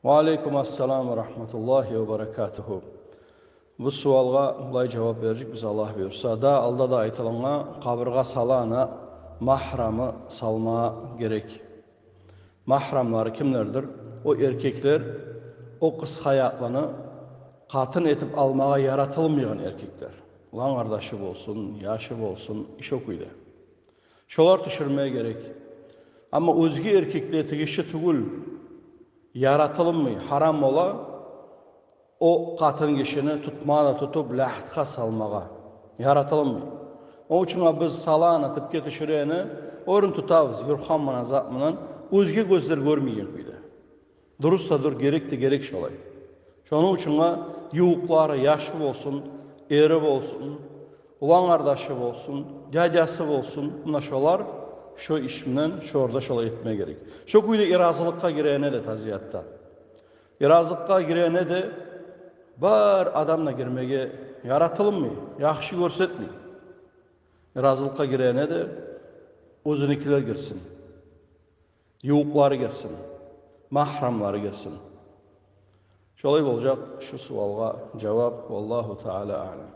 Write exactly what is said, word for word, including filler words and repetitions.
Ва алейкум ассалам ва рагьматуллагьи ва баракатугьу. Бу суалгъа булай жавап бережекбиз, Аллагь буюрса. Да, алда да айтылынгъан, къабургъа салагъаны магьрамы салма герек. Магьрамлары кимлердир? О эркеклер, о къыз гьаятланы къатын этип алмагъа яратылмайгъан эркеклер. Улан къардашы болсун, яшы болсун, ишо кюйде. Шолар тюшюрме герек. Амма оьзге эркеклеге тийишли тюгюл, яратылмай, гьарам бола о къатын гишини тутмагъа да тутуп, лагьтгъа салмагъа. Яратылмай. О учун биз салагъаны, тюпге тюшюрегени орун тутабыз, юрхан булан, зат булан, оьзге гёзлер гёрмейген кюйде. Дурус да дюр, герек де герек шолай. Шону учун ювукълары, яшы болсун, эри болсун, улан къардашы болсун, дядясы болсун, муна шолар шо иш булан, шо орда шолай этме герек. Шо кюйде иразылыкъгъа гирегени де тазиятда. Иразылыкъгъа гирегени де бар адам да гирмеге яратылмай, яхшы гёрсетмей. Иразылыкъгъа гирегени де оьзюнюкилер гирсин. Ювукълары гирсин, магьрамлары гирсин. Шолай болажакъ шу суалгъа жавап. Валлагьу таала аълам.